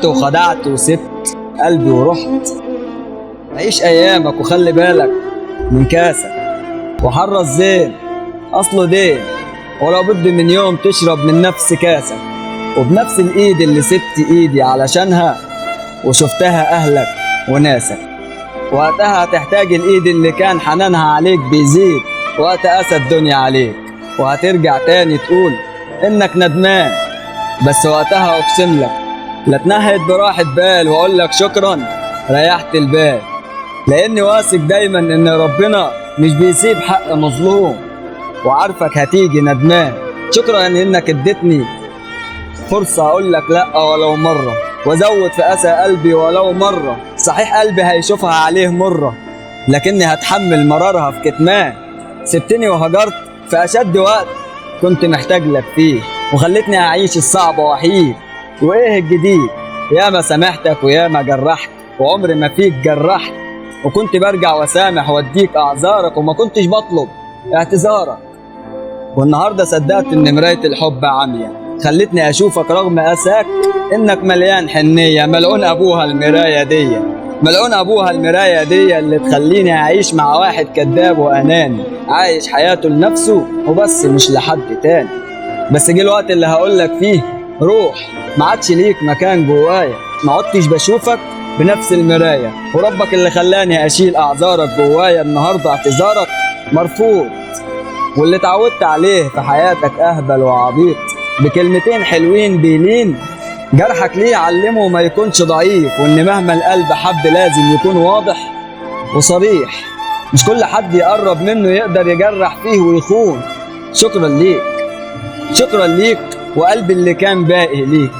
غدرت وخدعت وسبت قلبي ورحت. عيش ايامك وخلي بالك من كاسك، وحرص زين اصله دين، ولا بد من يوم تشرب من نفس كاسك، وبنفس الايد اللي سبت ايدي علشانها وشفتها اهلك وناسك. وقتها هتحتاج الايد اللي كان حنانها عليك بيزيد وقت قسى الدنيا عليك، وهترجع تاني تقول انك ندمان، بس وقتها اقسم لك لا تنهد براحة بال واقول لك شكرا ريحت البال، لاني واثق دايما ان ربنا مش بيسيب حق مظلوم، وعارفك هتيجي ندمان. شكرا انك اديتني فرصة اقول لك لا ولو مرة، وازود في قسى قلبي ولو مرة. صحيح قلبي هيشوفها عليه مرة، لكني هتحمل مرارها في كتمان. سبتني وهجرت في اشد وقت كنت محتاج لك فيه، وخلتني اعيش الصعب وحيد. وايه الجديد؟ ياما سامحتك وياما جرحت، وعمري ما فيك جرحت، وكنت برجع واسامح واديك اعذارك، وما كنتش بطلب اعتذارك. والنهارده صدقت ان مراية الحب عمية، خلتني اشوفك رغم قساك انك مليان حنية. ملعون ابوها المراية دي، ملعون ابوها المراية دي اللي تخليني اعيش مع واحد كذاب واناني، عايش حياته لنفسه وبس مش لحد تاني. بس جه الوقت اللي هقولك فيه روح، ما عادش ليك مكان جوايا، ما عدتش بشوفك بنفس المراية، وربك اللي خلاني اشيل اعذارك جوايا النهارده اعتذارك مرفوض. واللي اتعودت عليه في حياتك اهبل وعبيط، بكلمتين حلوين بيلين جرحك ليه علمه ما يكونش ضعيف، وان مهما القلب حب لازم يكون واضح وصريح، مش كل حد يقرب منه يقدر يجرح فيه ويخون. شكرا ليك، شكرا ليك، وقلبي اللي كان باقي ليك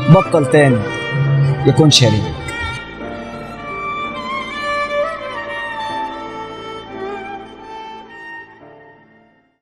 بطل تاني يكون شريك.